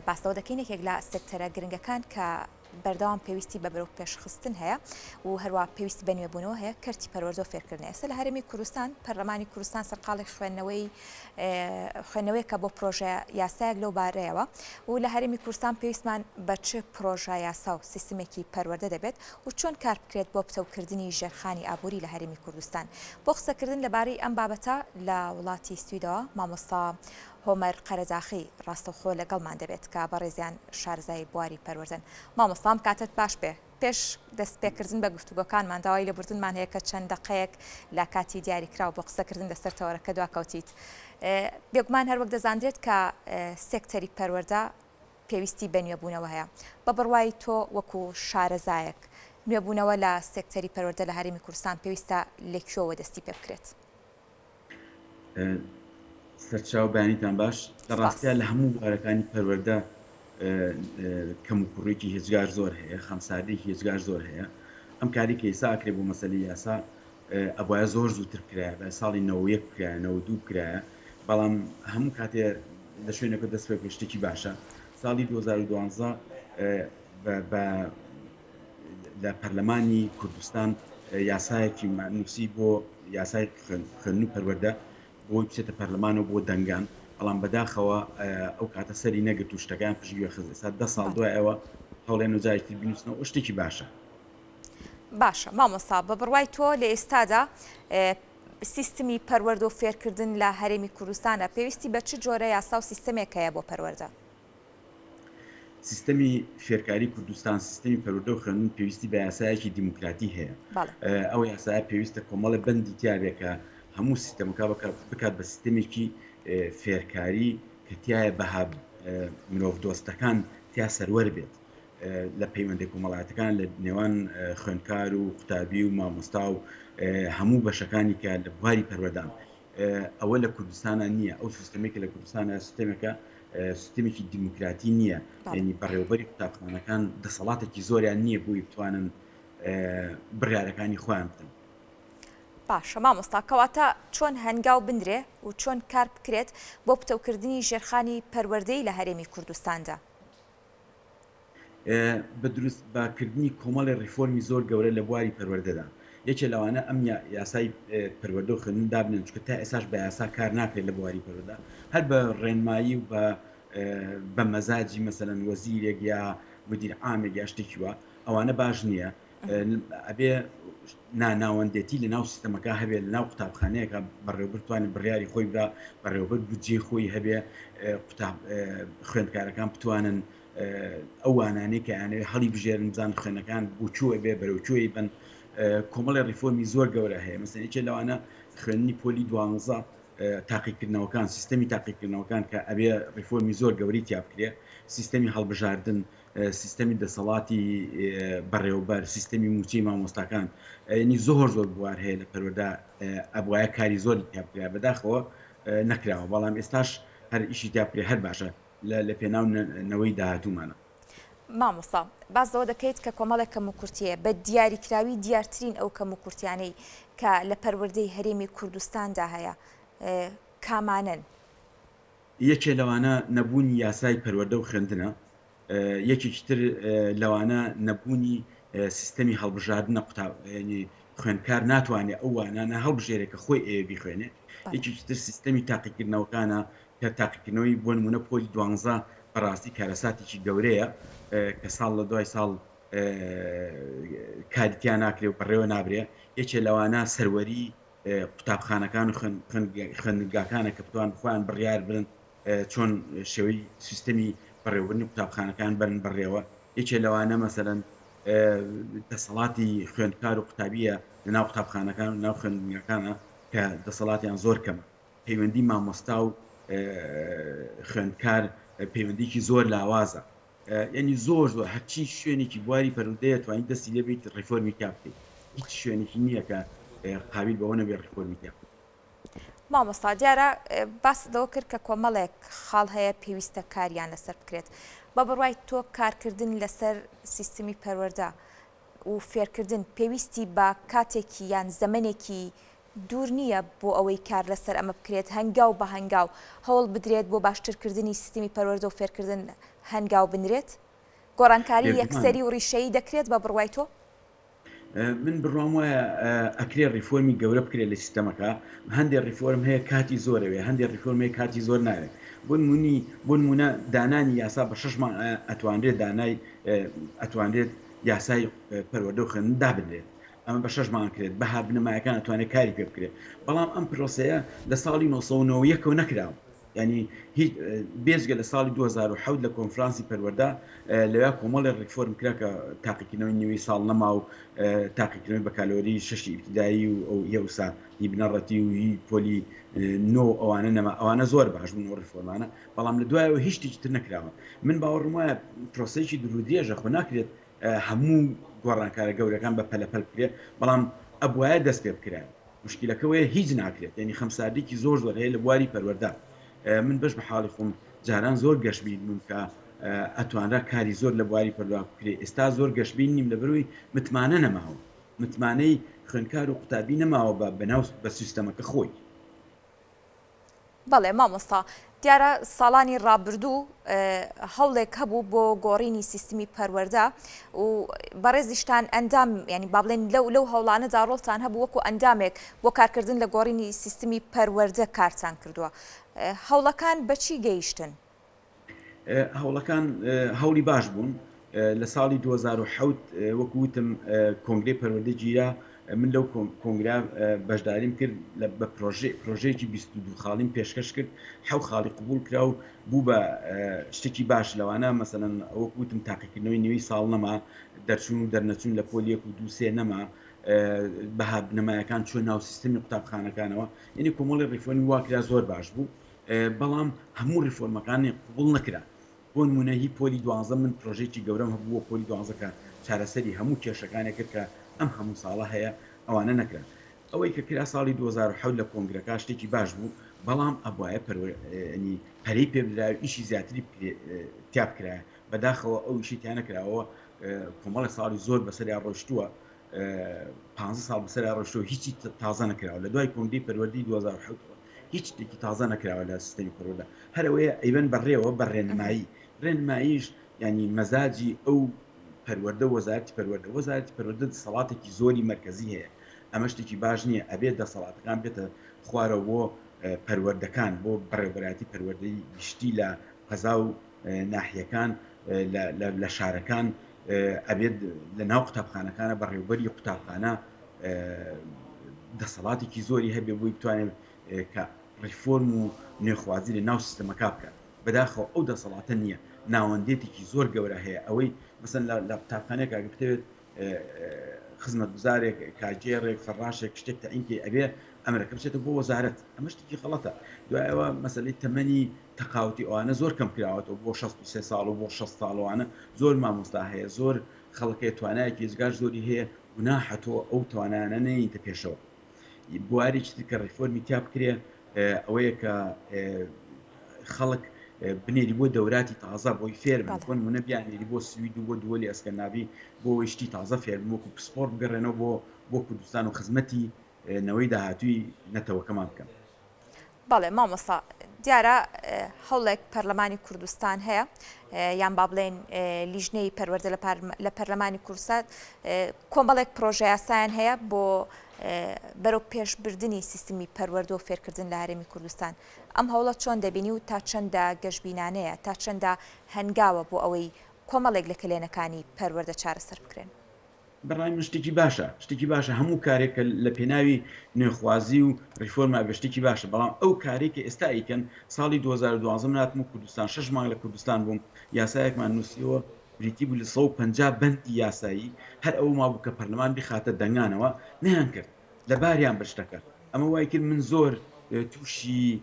باس لەوە دەکەین یەکێک لە سێکتەرە گرنگەکان کە بەردەوام پێویستی بە بەرەو پێشخستن هەیە و هەروە پێویستی بە نوێبوونەوە هەیە کەرتی پەروەردە و فێرکردنە. ئێستا لە هەرێمی کوردستان پەرلەمانی کوردستان سەرقاڵی خوێندنەوەی خوێندنەوەیەکە بۆ پرۆژە یاسایەک لەو بارەیەوە و لە هەرێمی کوردستان پێویستمان بە چ پرۆژە یاسا و سیستمێکی پەروەردە دەبێت و چۆن کار بکرێت بۆ پتەوکردنی ژێرخانی ئابووری لە هەرێمی کوردستان بۆ قسەکردن لەبارەی ئەم بابەتە لە وڵاتی سویدەوە مامۆستا هۆمەر قەرەداخی ڕاستەوخۆ لەگەڵمان دەبێت کە بەڕێزیان شارەزای بواری پەروەردەن. مامۆستا ئەم کاتەت باش بێ. پێش دەست پێکردن بە گفتوگۆکانمان داوای لێبوردنمان هەیە کە چەند دەقەیەک لە کاتی دیاریکراو بۆ قسەکردن لەسەر تەوەرەکە دواکەوتیت. بێگومان هەروەک دەزاندرێت کە سێکتەری پەروەردە پێویستی بە نوێبوونەوە هەیە. بە بڕوای تۆ وەکو شارەزایەک نوێبوونەوە لە سێکتەری پەروەردە لە هەرێمی کوردستان پێویستە لە کوێوە دەستی پێ بکرێت؟ سەرچاو بەیانیتان باش لە ڕاستیا لە هەموو بوارەکانی پەروەردە کەموکوڕیکی هێجگار زۆر هەیە خەمساردێکی هێجگار زۆر هەیە ئەم کاری کە ئێستا ئەکرێ بۆ مەسەلەی یاسا ئەبوایە زۆر زووتر بکرایە بە ساڵی 91 بکرایە 92 بکرایە بەڵام هەموو کاتێ لە شوێنەکە دەست پێ شتێکی باشە ساڵی 2012 بە لە پەرلەمانی کوردستان یاسایەکی نووسی بۆ یاسای خوێندن و پەروەردە بۆی بچێتە پەرلەمانەوە بۆ دەنگان بەڵام بەداخەوە ئەو کاتە سەری نەگرت و شتەکان پشتگوێ خست ئێستا دە ساڵ دوای ئەوە هەوڵێن و جارێکی تر بینووسنەوە شتێکی باشە. باشە مامۆستا بە بڕوای تۆ لە ئێستادا سیستمی پەروەردە و فێرکردن لە هەرێمی کوردستانە پێویستی بە چ جۆرە یاسا و سیستەمێک هەیە بۆ پەروەردە؟ سیستەمی فێرکاری کوردستان، سیستەمی پەروەردە و خوێندن پێویستی بە یاسایەکی دیموکراتی هەیە. ئەو یاسایە پێویستە کۆمەڵێ بەندی تیابێ کە هەموو سیستەمەکە بکات بە سیستەمێکی فێرکاری کە تیایە بەها مرۆڤدۆستەکان تیا سەروەر بێت لە پەیوەندی کۆمەڵایەتەکان لە نێوان خوێندکار و قوتابی و مامۆستا و هەموو بەشەکانی کە لە بواری پەروەردان ئەوە لە کوردستانە نییە ئەو سیستەمێک لە کوردستانە سیستەمێکە سیستمێکی دیموکراتی نییە ینی بەڕێوبەری قوتابخانەکان دەسەڵاتێکی زۆریان نییە بۆی بتوانن بڕیارەکانی خۆیان بدەن. باشە مامۆستا کەواتە چۆن هەنگاو بنرێ و چۆن کار بکرێت بۆ پتەوکردنی ژێرخانی پەروەردەیی لە هەرێمی کوردستاندا؟ بە دروست بە کردنی کۆمەڵی ڕیفۆرمی زۆر گەورە لە بواری پەروەردەدا یەکێ لەوانە ئەم یاسای پەروەردە و خوێندن دابنێن چونکە تا ئێستاش بە یاسا کار ناکرێت لە بواری پەروەردە هەر بە ڕێنمایی و بە بە مەزاجی مەسەلەن وەزیرێک یا مدیر عامێک یا شتێکی وا ئەوانە باش نییە ئەبێ ناناوەندێتی لە ناو سیستەمەکە هەبێ لە ناو قوتابخانەیەکە بەڕێوبەر توانێت بڕیاری خۆی بدا بەڕێوبەر بودجەی خۆی هەبێ قوتاب خوێندکارەکان بتوانن ئەو وانانەی کە ئەیانەوێت هەڵی بژێرن بزان خوێنەکان بۆ کوێ بێ بەرەو کوێی بن کۆمەڵی ڕیفۆرمی زۆر گەورە هەیە مەسەلەن یەکێ لەوانە خوێندنی پۆلی دوانزە تاقیکردنەوەکان سیستەمی تاقیکردنەوەکان کە ئەبێ ڕیفۆرمی زۆر گەورەی تیا بکرێ سیستەمی هەڵبژاردن سیستەمی دەسەڵاتی بەڕێوەبەر سیستەمی موچەی مامۆستاکان ینی زۆر زۆر بوار هەیە لە پەروەردە ئەبوایە کاری زۆری تیا بکرا بەداخەوە نەکراوە بەڵام ئێستاش هەر ئیشی تیا بکرێ هەر باشە لە پێناو نەوەی داهاتوومانە. مامۆستا باس لەوە دەکەیت کە کۆمەڵێک کەموکورتی هەیە، بە دیاریکراوی دیارترین ئەو کەموکورتیانەی کە لە پەروەردەی هەرێمی کوردستاندا هەیە کامانەن؟ یەکێ لەوانە نەبوونی یاسای پەروەردە و خوێندنە، یەکێکی تر لەوانە نەبوونی سیستەمی هەڵبژاردنە قوتاب یانی خوێندکار ناتوانێ ئەو وانانە هەڵبژێرێ کە خۆی ئەیەوێ بیخوێنێ، یەکێکی تر سیستەمی تاقیکردنەوەکانە کە تاقیکردنەوەی بۆ نموونە پۆلی دوانزە بەڕاستی کارەساتێکی گەورەیە کە ساڵ لە دوای ساڵ کاری تیا ناکرێ و بەڕێوە نابرێ، یەکێ لەوانە سەروەری قوتابخانەکان و خوێندنگاکانە کە بتوان خۆیان بڕیار بدەن چۆن شێوەی سیستەمی بەڕێوەبردنی قوتابخانەکان بەرن بەڕێوە، یەکێ لەوانە مەسەلەن دەسەڵاتی خوێندکار و قوتابییە لەناو قوتابخانەکان و لەناو خوێندنگاکانە کە دەسەڵاتیان زۆر کەمە. پەیوەندی مامۆستا و خوێندکار پەیوەندیکی زۆر لاوازە یعنی زۆر زۆر هەرچی شوێنێکی بواری پەروەردەیە توانی دەستی لێ بیت ڕیفۆرمی تیا بکەیت هیچ شوێنێکی نییە کە قابیل بەوە نەبێت ڕیفۆرمی تیا بکەیت. مامۆستا دیارە باست لەوە کرد کە کۆمەڵێک خاڵ هەیە پێویستە کاریان لەسەر بکرێت بە بڕوای تۆ کارکردن لەسەر سیستمی پەروەردە و فێرکردن پێویستی بە کاتێکی یان زەمەنێکی. دوور نییە بۆ ئەوەی کار لەسەر ئەمە بکرێت، هەنگاو بە هەنگاو هەوڵ بدرێت بۆ باشترکردنی سیستمی پەروەردە و فێرکردن هەنگاو بنرێت؟ گۆڕانکاری بێگومان. یەکسەری و ڕیشەیی دەکرێت بە بڕوای تۆ؟ من بڕوام وایە ئەکرێ ڕیفۆرمی گەورە بکرێت لە سیستەمەکە، هەندێ ڕیفۆرم هەیە کاتی زۆر ئەوێ، هەندێ ڕیفۆرم هەیە کاتی زۆر ناوێت. بۆ نموونی بۆ نموونە دانانی یاسا بە شەش مانگ ئەتوانرێت دانای ئەتوانرێت یاسای پەروەردە و خوێندن دابنرێت. ئەمە بە شەش مانگ کرێت، بەها بنەمایەکان ئەتوانێت کاری پێ بکرێت، بەڵام ئەم پرۆسەیە لە ساڵی 991 ەوە نەکراوە، یانی هیچ بێجگە لە ساڵی 2007 لە کۆنفرانسی پەروەردە لەویا کۆمەڵێ ڕیفۆرم کرا کە تاقیکردنەوەی نیوەی ساڵ نەما و تاقیکردنەوەی بەکالۆری شەشی ئیبتیدایی و ئەو یەوسا هی بنەڕەتی و هی پۆلی نۆ ئەوانە نەما، ئەوانە زۆر باش بوون ئەو ڕیفۆرمانە، بەڵام لە دوایەوە هیچ شتێکی تر نەکراوە. من باوەڕم وایە پرۆسەیەکی دوورودرێژە، خۆ ناکرێت هەموو گۆڕانکارە گەورەکان بە پەلە پەل بکرێت بەڵام ئەبوایە دەست پێ بکرایە مشکلەکە وەیە هیچ ناکرێت یعنی خەمساردێکی زۆر زۆر هەیە لە بواری پەروەردە من بەش بە حاڵی خۆم جاران زۆر گەشبین بووم کە ئەتوانرا کاری زۆر لە بواری پەروەردە بکرێت ئێستا زۆر گەشبین نیم لەبەرئەوەی متمانە نەماوە متمانەی خوێندکار و قوتابی نەماوە بە بەناو بە سیستەمەکە خۆی. بەڵێ مامۆستا، دیارە ساڵانی ڕابردوو هەوڵێک هەبوو بۆ گۆڕینی سیستمی پەروەردە و بەڕێزیشتان ئەندام ینی با بڵێن لەو لەو هەوڵانەدا ڕۆڵتان هەبوو وەکو ئەندامێک بۆ کارکردن لە گۆڕینی سیستمی پەروەردە کارتان کردووە هەوڵەکان بەچی گەیشتن؟ هەوڵەکان هەوڵی باش بوون لە ساڵی 2007 وەکو وتم کۆنگرەی پەروەردە گیرا من لەو کۆنگرا بەشداریم کرد بە پرۆژەیەکی 22 خاڵیم پێشکەش کرد حەو خاڵی قبول کرا و بوو بە شتێکی باش لەوانە مەسەلەن وەکو وتم تاقیکردنەوەی نوێی ساڵ نەما دەرچوون و دەرنەچوون لە پۆل یەک و دوو سێ نەما بەها بنەمایەکان چوە ناو سیستمی قوتابخانەکانەوە یعنی کۆمەڵی ڕیفۆرمی واکرا زۆر باش بوو بەڵام هەموو ڕیفۆرمەکانی قبوڵ نەکرا بۆ نمونە هی پۆلی دوانزە من پرۆژەیەکی گەورەم هەبوو بۆ پۆلی دوانزە کە چارەسەری هەموو کێشەکانێک کرد کە ئەم هەموو ساڵە هەیە ئەوانە نەکران ئەوەی کە کرا ساڵی 2007 لە کۆنگرەکە شتێکی باش بوو بەڵام ئەبوایە پەروەنی پەرەی پێ بدرایە و ئیشی زیاتری تیا بکرایە بەداخەوە ئەو ئیشی تیا نەکراوە کۆمەڵی ساڵی زۆر بەسەریا ڕۆشتووە پانزە ساڵ بەسەرا ڕۆشتووە هیچی تازە نەکراوە لە دوای کۆنگرەی پەروەردەی 2007 هیچ شتێکی تازە نەکراوە لە سیستەمی پەروەردە هەر ئەوەیە ئەیبەن بەڕێوە بە ڕێنمایی ڕێنماییش یعنی مەزاجی ئەو پەروەردە وەزارەتی پەروەردە وەزارەتی پەروەردە دەسەڵاتێکی زۆری مەرکەزی هەیە ئەمە شتێکی باش نییە ئەبێت دەسەڵاتەکان بێتە خوارەوە بۆ پەروەردەکان بۆ بەڕێوبەرایەتی پەروەردەی گشتی لە قەزا و ناحیەکان لە شارەکان ئەبێت لە ناو قوتابخانەکانە بەڕێوبەری قوتابخانە دەسەڵاتێکی زۆری هەبێ بۆی بتوانێت کە ڕیفۆرم و نوێخوازی لە ناو سیستەمەکە بکات بەداخەوە ئەو دەسەڵاتە نییە ناوەندێتێکی زۆر گەورە هەیە ئەوەی مەسەن لە قوتابخانەیەک ئەگەر بتەوێت خزمەتگوزارێک کارگێڕێک فەڕاشێک شتێک تەعین کەی ئەبێ ئەمرەکە بچێتە بۆ وەزارەت ئەمە شتێکی غەڵەتە دوایەوە مەسەلەی تەمەنی تەقاوتی ئەوانە زۆر کەم کراوەتەوە بۆ 63 ساڵ و بۆ 60 ساڵوانە زۆر مامۆستا هەیە زۆر خەڵکێ توانایەکی ئێجگار زۆری هەیە گوناحە تۆ ئەو توانایانە نەیەیتە پێشەوە بوارێکی تر کە ڕیفۆرمی تیا بکرێ ئەوەیە کە خەڵک بنێری بۆ دەوراتی تازە بۆی فێر بن بۆ نمونە بیانێری بۆ سوید و بۆ دووەلی ئەسکەناوی بۆ ئەوەی شتی تازە فێر بن وەکو پسپۆر بگەڕێنەوە بۆ بۆ کوردستان و خزمەتی نەوەی داهاتووی نەتەوەکەمان بکەن. بەڵێ مامۆستا دیارە هەوڵێک پەرلەمانی کوردستان هەیە یان با بڵێن لیژنەی پەروەردە لە پەرلەمانی کوردستان کۆمەڵێک پرۆژەیاسایان هەیە بۆ بەرەو پێشبردنی سیستمی پەروەردە و فێرکردن لە هەرێمی کوردستان ئەم هەوڵە چۆن دەبینی و تا چەندە گەشبینانەیە تا چەندە هەنگاوە بۆ ئەوەی کۆمەڵێک لە کەلێنەکانی پەروەردە چارەسەر بکرێن؟ بەڕای من شتێکی باشە شتێکی باشە هەموو کارێک کە لە پێناوی نوێخوازی و ڕیفۆرما بێ شتێکی باشە بەڵام ئەو کارێک کە ئێستا ئەیکەن ساڵی 2012 من هاتم و کوردستان شەش مانگ لە کوردستان بووم یاسایەکمان نووسیەوە بریتی بوو لە 150 بەندی یاسایی هەر ئەوە مابوو کە پەرلەمان بیخاتە دەنگانەوە نەیان کرد لەباریان برد شتەکە ئەمە وای کرد من زۆر تووشی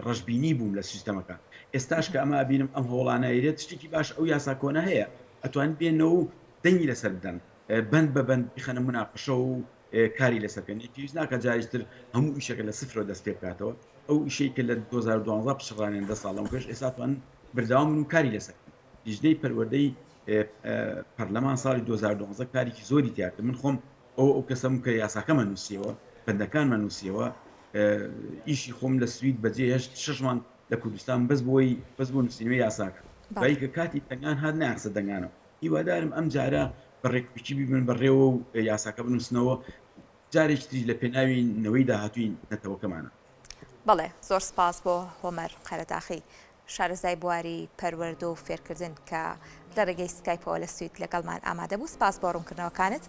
ڕەشبینی بووم لە سیستەمەکە ئێستاش کە ئەمە ئەبینم ئەم هەوڵانە ئەیرێت شتێکی باش ئەو یاسا کۆنە هەیە ئەتوان بێنەوە و دەنگی لەسەر بدەن بەند بە بەند بیخەنە مناقەشە و کاری لەسەر بکەن پێویست ناکە جاریش تر هەموو ئیشەکە لە سفرەوە دەست پێ بکاتەوە ئەو ئیشەی کە لە 2012 پچڕانیان دە ساڵ لەم پێش ئێستا توان بەردەوام بن و کاری لەسەر بکەن لیژنەی پەروەردەی پەرلەمان ساڵی 2012 کارێکی زۆری تیا کرد من خۆم ئەو ئەو کەسەم کە یاساکەمە نووسیەوە. بەندەکانمان نووسیەوە ئیشی خۆم لە سوید بەجێ هێشت شەش مانگ لە کوردستان بەس بۆی بەس بۆ نووسینەوەی یاساکە دوایی کە کاتی دەنگان هات نایانخستە دەنگانەوە هیوادارم ئەم جارە بە ڕێکوپێکی بیبن بەڕێوە و یاساکە بنووسنەوە جارێکی تریش لە پێناوی نەوەی داهاتووی نەتەوەکەمانە. بەڵێ زۆر سپاس بۆ هۆمەر قەرەداخی شارەزای بواری پەروەردە و فێرکردن کە لە ڕێگەی سکایپەوە لە سوید لەگەڵمان ئامادە بوو سپاس بۆ ڕوونکردنەوەکانت.